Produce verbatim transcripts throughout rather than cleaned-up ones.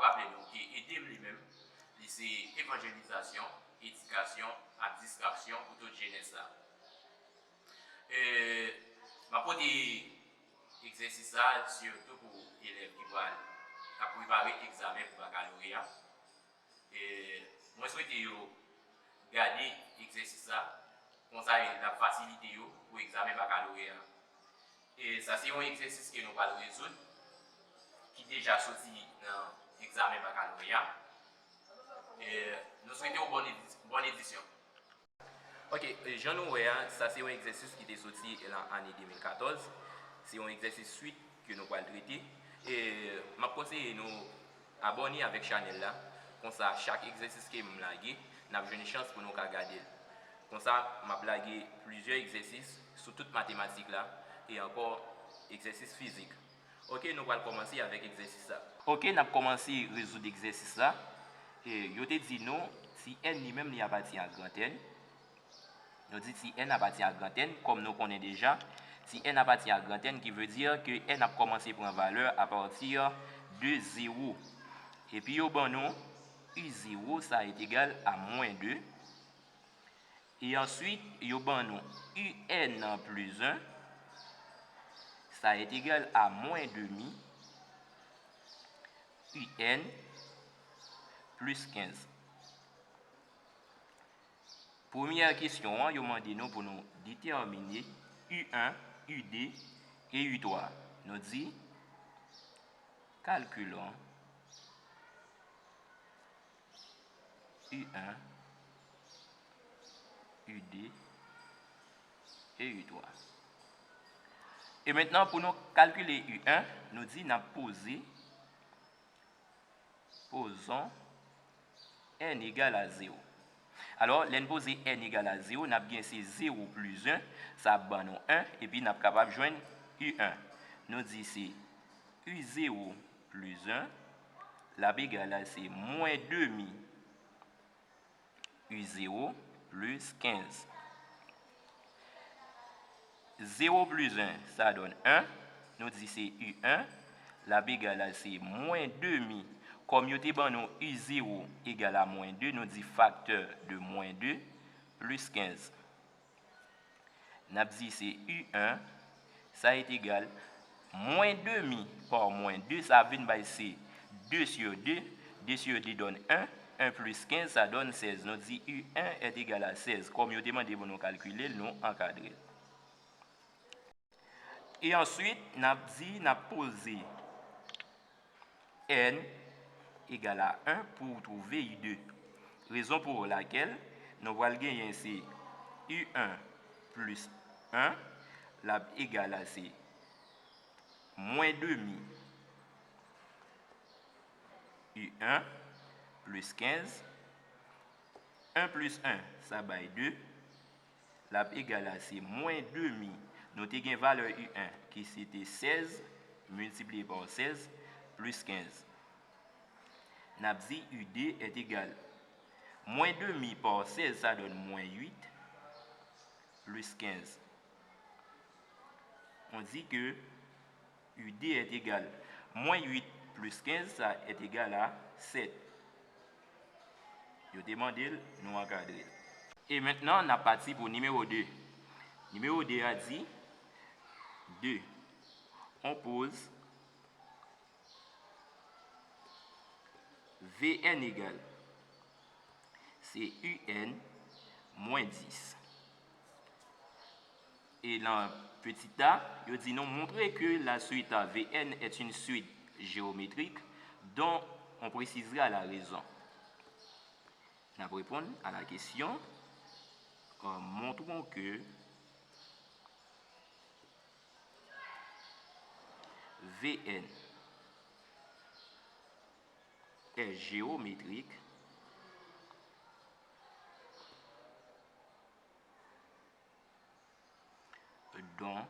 Raple nou ke EDEM li menm, li se evanjelizasyon, edikasyon ak distraksyon pou tout jenès la. E, m ap pote egzèsis sa a sitou pou elèv ki pral, k ap prepare egzamen pou bakaloreya. E, mwen swete yo gade egzèsis sa, konsa l ap fasilite yo pou egzamen bakaloreya. E sa se yon egzèsis ke nou pral rezoud, ki deja soti nan egzamen bakaloreya. E nou swete w bòn edi-, bòn edisyon. Ok, e jan nou wè a, sa se yon egzèsis ki te soti lan ane de mil katòz. Se yon egzèsis swit ke nou pral trete. E m ap konseye nou abòne avèk chanèl la. Konsa, chak egzèsis ke m lage, n ap jwenn chans pou nou ka gade l. Konsa, m ap lage plizyè egzèsis sou tout matematik la e ankò egzèsis fizik. Ok, nou pral kòmanse avèk egzèsis sa. Ok, n ap kòmanse rezoud egzèsis sa. E yo te di nou, ti n li menm li apatyen a gran N. Nou di ti n apatyen a gran N, kòm nou konnen deja, ti n apatyen a gran N, ki vle di ke n ap kòmanse pran valè apati de zewo. Epi yo ban nou u zewo, sa est égal à moins de. E answit, yo ban nou u n plus un, sa est égal à moins demi u n plus kenz. Premyè kesyon an, yo mande nou pou nou detèmine u n, u de e u twa. Nou di, calculons u n, u de e u twa. E mentnan, pou nou kalkile u n, nou di n ap poze, posons n égal à zéro. Alò, lè n poze n égal à zéro, n ap gen se zewo plis en, sa ap ban nou en, epi n ap kapab jwenn u n. Nou di se u zewo plis en, l ap egal a se mwen demi u zewo plis kenz. Zewo plis en, sa donn en. Nou di se u n. L ap egal a se mwen demi. Kòm yo te ban nou u zewo egal a mwen de, nou di facteur de moins deux plus quinze. N ap di se u n, sa est égal mwen demi pa mwen de, sa vin bay se de sur de. De sur de donn en, en plus quinze, sa donn sèz. Nou di u n est égal à seize. Kòm yo te mande pou nou kalkile l, nou ankadre l. E answit, n ap di, n ap poze n egal a en pou w twouve u de. Rezon pou lakèl nou pral genyen se u n plis en, l ap egal a se mwen demi u n plis kenz. En plis en, sa bay de. L ap egal a se mwen demi. Nou te gen valè u n ki se te sèz miltipliye pa sèz plis kenz. N ap di u de est égal mwen demi pa sèz, sa donn mwen uit plis kenz. On di ke u de est égal mwen uit plis kenz, sa est égal à sèt. Yo te mande l, nou ankadre l. E mentnan, n ap pati pou nimewo de. Nimewo de a di, de. On poze V n egal se u n mwen dis. E lan petit a, yo di nou, montrer que la suite à V n est une suite géométrique dont on précisera la raison. N ap reponn a la kesyon, euh, montrons que V n est géométrique dont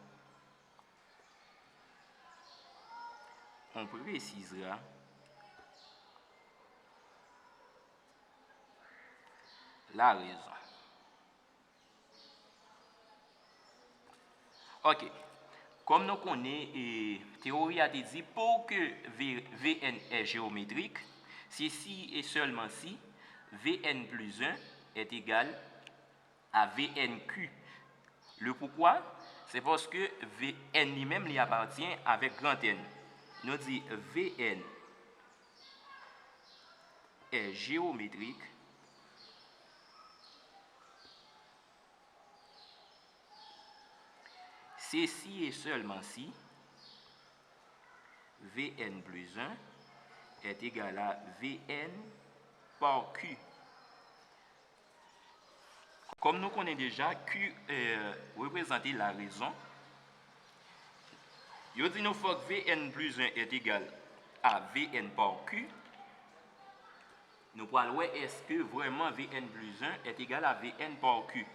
on précisera la raison. Ok. Kòm nou konnen, e, teyori a te di, pour que V, V n est géométrique, C'est si et seulement si V N plus un est égal à V N Q. Le pourquoi? C'est parce que V N li menm li apatyen avèk gran N. Nou di V N est géométrique. C'est si et seulement si V N plus un est égal à V N par Q. Kòm nou konnen deja, Q, euh, reprezante larezon. Yo di nou fòk V N plus un est égal à V N par Q. Nou pral wè èske vrèman V N plus un est égal à V N par Q.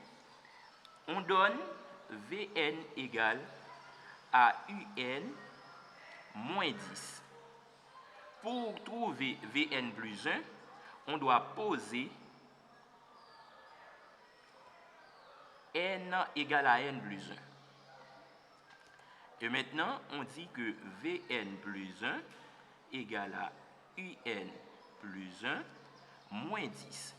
On donne V N égale à U N moins dix. Pour trouver V N plus un, on doit poser N égal à N plus un. Et maintenant, on dit que V N plus un égal à U N plus un moins dix.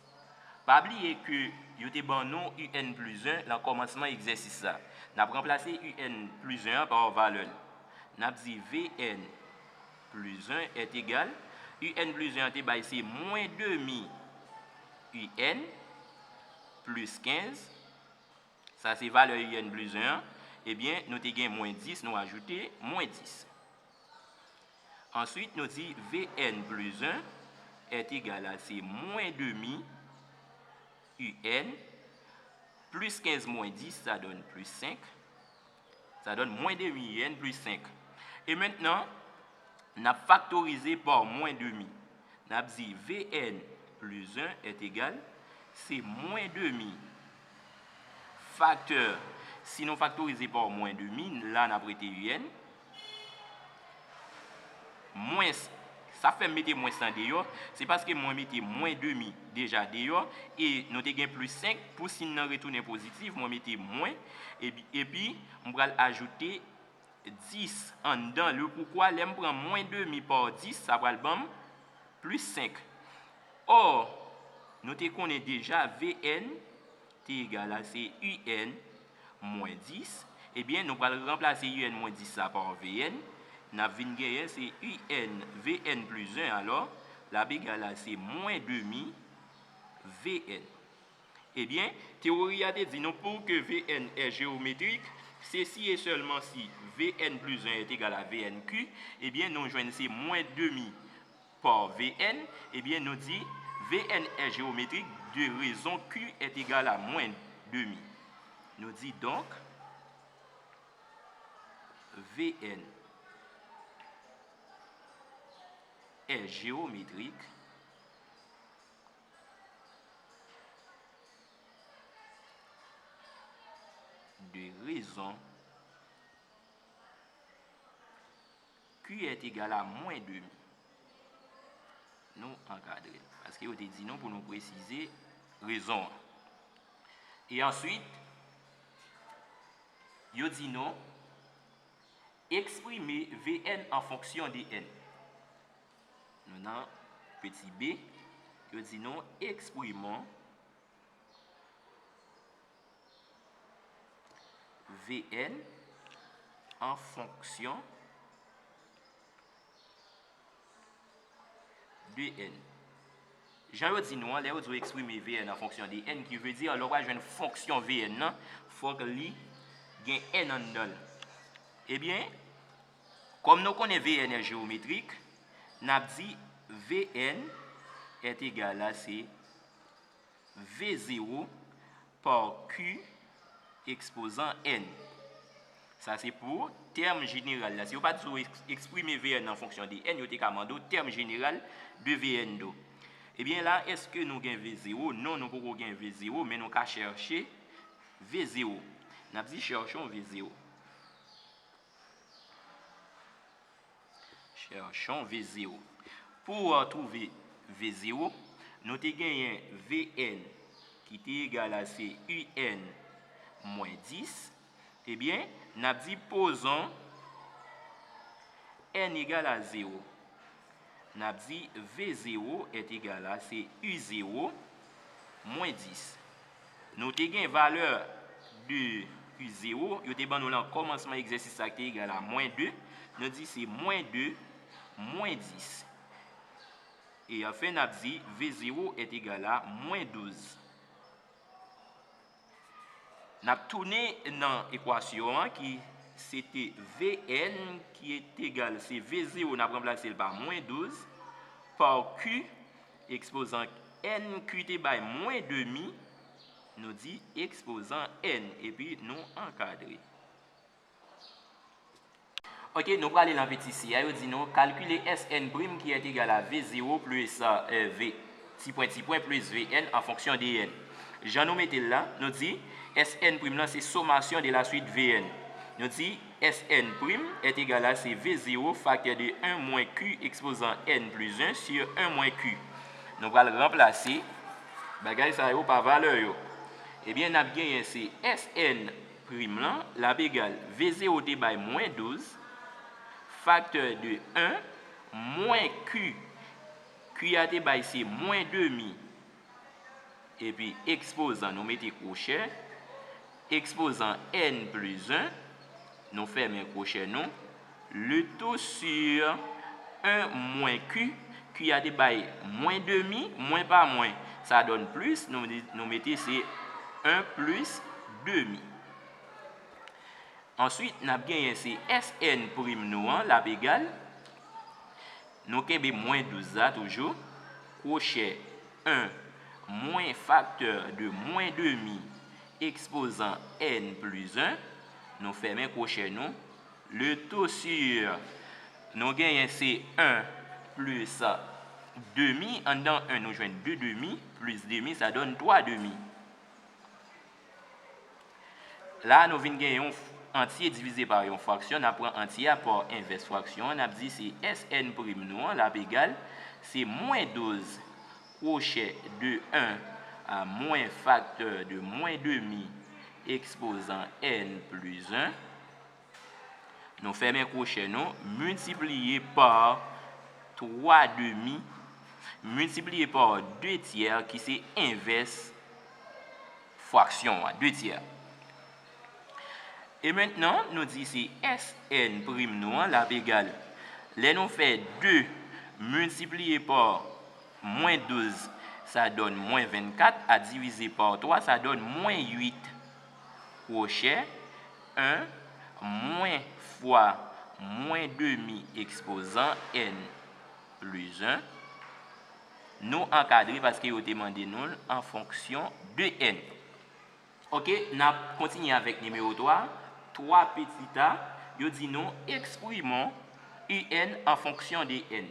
Pa bliye ke yo te ban nou U N plus un nan kòmansman egzèsis la. N ap ranplase U N plus un an pa valè l. N ap di V N plus un est égal, U N plus un an te bay se mwen demi U N plus kenz. Sa se valè U N plus un an. Ebyen, nou te gen mwen dis, nou ajoute mwen dis. Answit, nou di V N plus un est égal à se mwen demi U N plus kenz mwen dis, sa donn plis senk. Sa donn mwen demi U N plus senk. E mentnan, n ap faktorize pa mwen demi. N ap di V N plus un est égal, se mwen demi faktè, si nou faktorize pa mwen demi, la n ap rete U N, mwens, sa fè m mete mwens lan deyò, se paske mwen mete mwen demi deja deyò, e nou te gen plis senk pou siy nan retounen pozitif, mwen mete mwen, epi, epi m pral ajoute dis anndan. Le poukwa, lè m pran mwen demi pa dis, sa pral ban m plis senk. Ò, nou te konnen deja V N te egal a se U N mwen dis. Ebyen, nou pral ranplase U N mwen dis sa pa V N. N ap vin genyen se U N, V N plis en, alò, l ap egal a se mwen demi V N. Ebyen, teyori a te di nou, pour que V N est géométrique, c'est si et seulement si V N plus un est égal à V N Q, ebyen, nou jwenn se mwen demi pa V N, ebyen, nou di V N est géométrique de raison Q est égal à moins demi. Nou di donc, V N est géométrique de raison Q est égal à moins demi. Nou ankadre l. Paske yo te di nou pou nou presize rezon an. E answit, yo di nou, exprimer V N en fonction de N. Nou nan peti B, yo di nou, exprimons V N en fonction de N. Jan yo di nou an, lè yo di w eksprime V N en fonction de N, ki vle di, lè w pral jwenn fonksyon V N nan, fòk li gen N anndan l. Ebyen, kòm nou konnen V N est géométrique, n ap di V N est égal a se V zéro par Q exposant N. Sa se pou tèm jeneral la. Si yo pa t di w eks-, eksprime V N en fonction de N, yo te ka mande w tèm jeneral de V N tou. Ebyen la, èske nou gen V zéro? Non, nou poko gen V zéro, men nou ka chèche V zéro. N ap di cherchons V zéro. Cherchons V zéro. Pou, euh, trouve V zéro, nou te genyen V N ki te egal a se U N mwen dis. Ebyen, n ap di posons N egal a zéro. N ap di V zewo est égal à, se U zewo mwen dis. Nou te gen valè de U zewo, yo te ban nou nan kòmansman egzèsis la ki te egal a mwen de. Nou di se mwen de, mwen dis. E anfen, n ap di V zewo est égal à mwen douz. N ap tounen nan ekwasyon an ki se te Vn ki est égal, se V zewo n ap ranplase l pa mwen douz pa Q, ekspozan n ki te bay mwen demi, nou di ekspozan n, epi nou ankadre. Ok, nou prale nan peti C a, yo di nou calculer S n prime qui est égal à V zewo plus euh, V, ti pwen, ti pwen, plus Vn en fonction de n. Jan nou mete l la, nou di S n prime lan se somasyon de la suite Vn. Nou di S n prime est égal à se V zewo facteur de un moins Q exposant n plus un sur un moins Q. Nou pral ranplase bagay sa yo pa valè yo. Ebyen, n ap genyen se S n prim lan, l ap egal V zewo te bay mwen douz, facteur de un, mwen Q. Q a te bay se mwen demi. Epi ekspozan, nou mete kwochè. Ekspozan n plus un, nou fèmen kwochè nou. Le tout sur un moins Q, Q a te bay mwen demi, mwen pa mwen, sa donn plis, nou, nou mete se un plus demi. Answit, n ap genyen se S n prim nou an, l ap egal, nou kenbe mwen douz la toujou, kwochè un mwen facteur de mwen demi, ekspozan n plus un, nou fèmen kwochè nou, le tout sur, nou genyen se un plus demi, anndan un nou jwenn de demi, plus demi, sa donn twa demi. La, nou vin gen yon antye divize pa yon fraksyon, n ap pran antye a pa envès fraksyon an, n ap di se S n prim nou an, l ap egal, se mwen douz kwochè de un a mwen facteur de mwen demi ekspozan n plus un. Nou fèmen kwochè nou, miltipliye pa twa demi, miltipliye pa de tyè ki se envès fraksyon an, de tyè. E mentnan, nou di se S n prim nou an, l ap egal, lè nou fè de miltipliye pa mwen douz, sa donn mwen vennkat, a divize pa twa, sa donn mwen uit. Kwochè un mwen fwa mwen demi ekspozan n plus un. Nou ankadre paske yo te mande nou l an fonksyon de n. Ok, n ap kontinye avèk nimewo twa. Twa petit a, yo di nou, exprimons U n en fonction de n.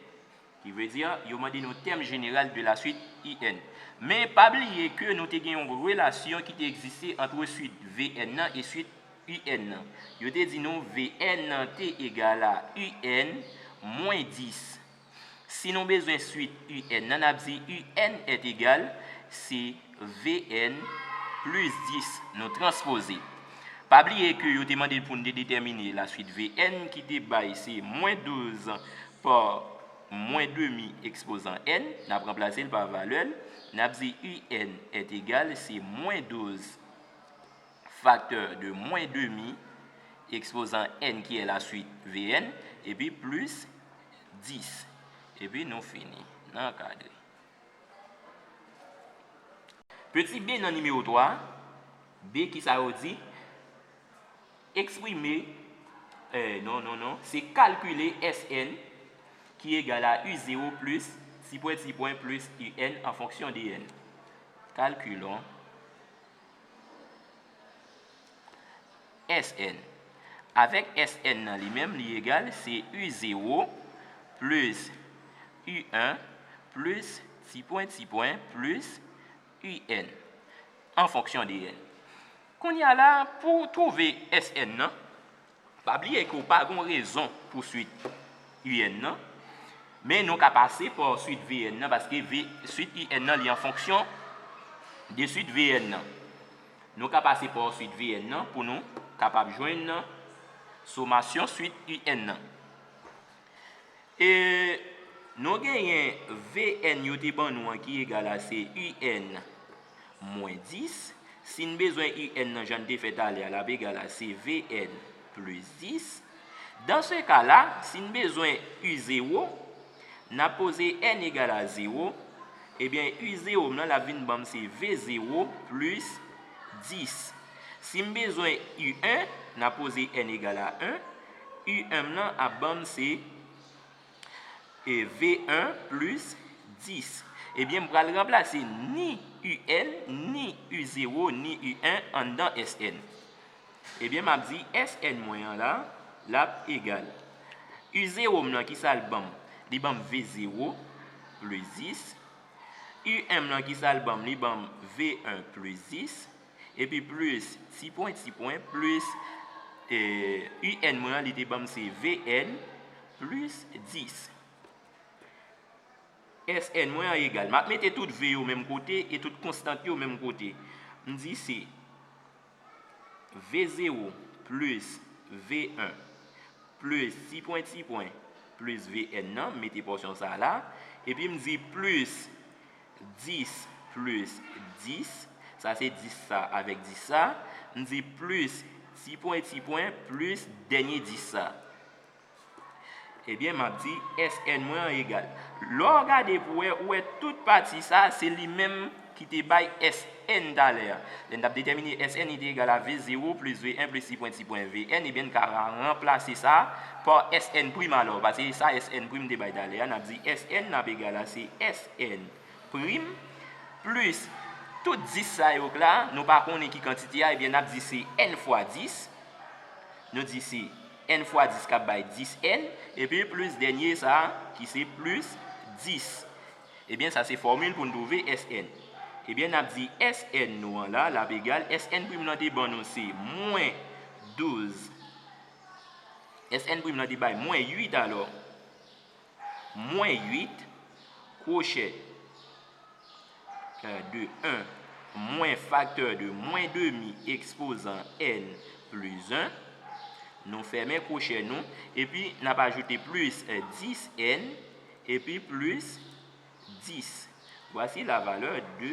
Ki vle di, yo mande nou thème général de la suite U n. Men, pa bliye ke nou te gen yon relasyon ki te egziste ant suite V n nan e suite U n nan. Yo te di nou V n nan te egal a U n mwen dis. Si nou bezwen suite U n nan, n ap di U n est égal, se V n plus dis. Nou transpoze. Pa bliye ke yo te mande pou n te detèmine la suite V n ki te bay se mwen douz pa mwen demi ekspozan n. N ap ranplase l pa valè l. N ap di U n est égal, se mwen douz facteur de mwen demi ekspozan n ki est la suite V n, epi plus dis. Epi nou fini. N ankadre. Peti B nan nimewo twa, B, kisa yo di? Exprimer, eh, non, non, non, se calculer S n ki egal a U zewo plus ti pwen, ti pwen, plus U n en fonction de n. Calculons S n. Avèk S n nan li menm, li egal, se U zewo plus U n plus ti pwen, ti pwen, plus U n en fonction de n. Kounye a la, pou w twouve S n nan, pa bliye ke w pa gen rezon pou suite U n nan, men nou ka pase pa suite V n nan, paske V, suite U n nan, li an fonksyon de suite V n nan. Nou ka pase pa suite V n nan pou nou kapab jwenn somasyon suite U n nan. E Nou genyen V N yo te ban nou an ki egal a se U N mwen dis. Si n bezwen U N nan jan n te fè talè a, l ap egal a se V N plis dis. Dan se ka la, si n bezwen U zewo, n ap poze N egal a zewo. Ebyen, U zewo m nan, l ap vin ban m se V zewo plis dis. Si m bezwen U en, n ap poze N egal a en. U en m nan ap ban m se e V en plis dis. Ebyen, m pral ranplase ni U en, ni U zewo, ni U en anndan S N. Ebyen, m ap di S N mwen an la, l ap egal. U zewo m nan, ki sa l ban m? Li ban m V zewo plis dis. U en m nan, ki sa l ban m? Li ban m V en plis dis. Epi plis ti pwen, ti pwen, plis, e, U en mwen an, li te ban m se V N plis dis. S N mwen an egal. M ap mete tout V yo menm kote e tout konstant yo menm kote. M di se V zewo plis V en plis ti pwen, ti pwen, plis V N nan, m mete pòsyon sa a la. Epi m di plis dis plis dis, sa se dis sa avèk dis sa. M di plis ti pwen, ti pwen, plis dènye dis sa. Ebyen, m ap di S N mwen an egal. Lè w gade pou wè, ou wè tout pati sa, se li menm ki te bay S N talè a. Lè n t ap detèmine S N, li te egal a V zewo plis V en plis ti pwen, ti pwen, V N, ebyen, n ka ra-, ranplase sa pa S N prim alò, paske sa S N prim te bay talè a, n ap di S N n ap egal a se S N prim plis tout dis sa yo k la, nou pa konnen ki kantite a, ebyen, n ap di se N fwa dis. Nou di se N fwa dis k ap bay dis N, epi plis dènye sa a, ki se plis dis. Ebyen, sa se fòmil pou n twouve S N. Ebyen, n ap di S N nou an la, l ap egal, S N prim nan te ban nou se mwen douz. S N prim nan te bay mwen uit alò. Mwen uit, kwochè, euh, de en mwen faktè de mwen demi ekspozan N plis en. Nou fèmen kwochè nou, epi n ap ajoute plis, euh, dis N, epi plis dis. Voici la valeur de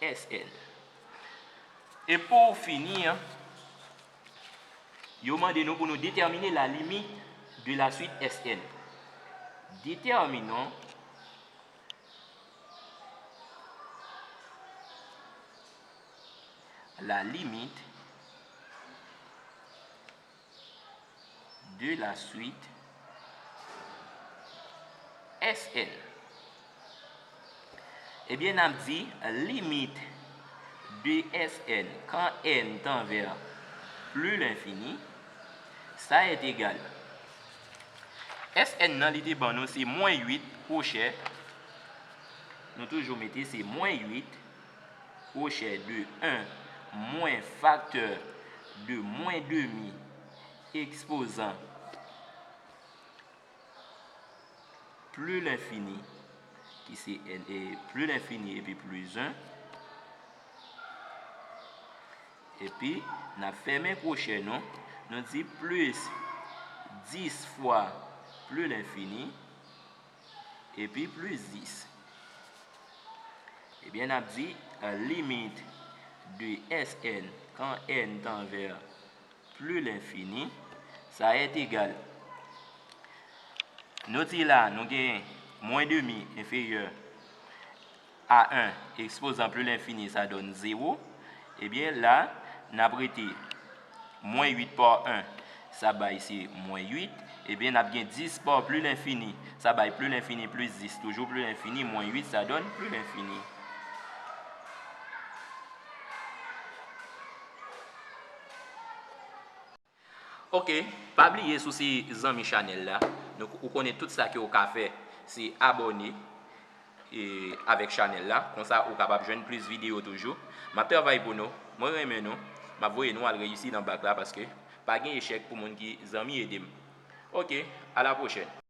S N. E pou fini, yo mande nou pou nou déterminer la limite de la suite S N. Déterminons la limite de la suite S N. Ebyen, n ap di limite de S N quand N tend vers plus l'infini, ça est égal. S N nan, li te ban nou se mwen uit kwochè. Nou toujou mete se mwen uit kwochè de en mwen faktè de mwen demi ekspozan plus l'infini, ki se N, e plus l'infini epi plis en. Epi, n ap fèmen kwochè nou, nou di plis dis fwa plus l'infini, epi plis dis. Ebyen, n ap di, euh, limite de S N quand N tend vers plus l'infini, ça est égal. Nou di la, nou gen mwen demi enfeyè a en, ekspozan plus l'infini, sa donn zewo. Ebyen, la, n ap rete mwen uit pa en, sa bay se mwen uit. Ebyen, n ap gen dis pa plus l'infini, sa bay plus l'infini plis dis, toujou plus l'infini, mwen uit, sa donn plus l'infini. Ok, pa bliye si w se zanmi chanèl la, donk ou konnen tout sa ke w ka fè, se abòne, e, avèk chanèl la, konsa ou kapab jwenn plis videyo toujou. M ap travay pou nou, mwen renmen nou, m ap voye nou al reyisi nan bak la paske pa gen echèk pou moun ki zanmi ede m. Ok, a la pwochèn.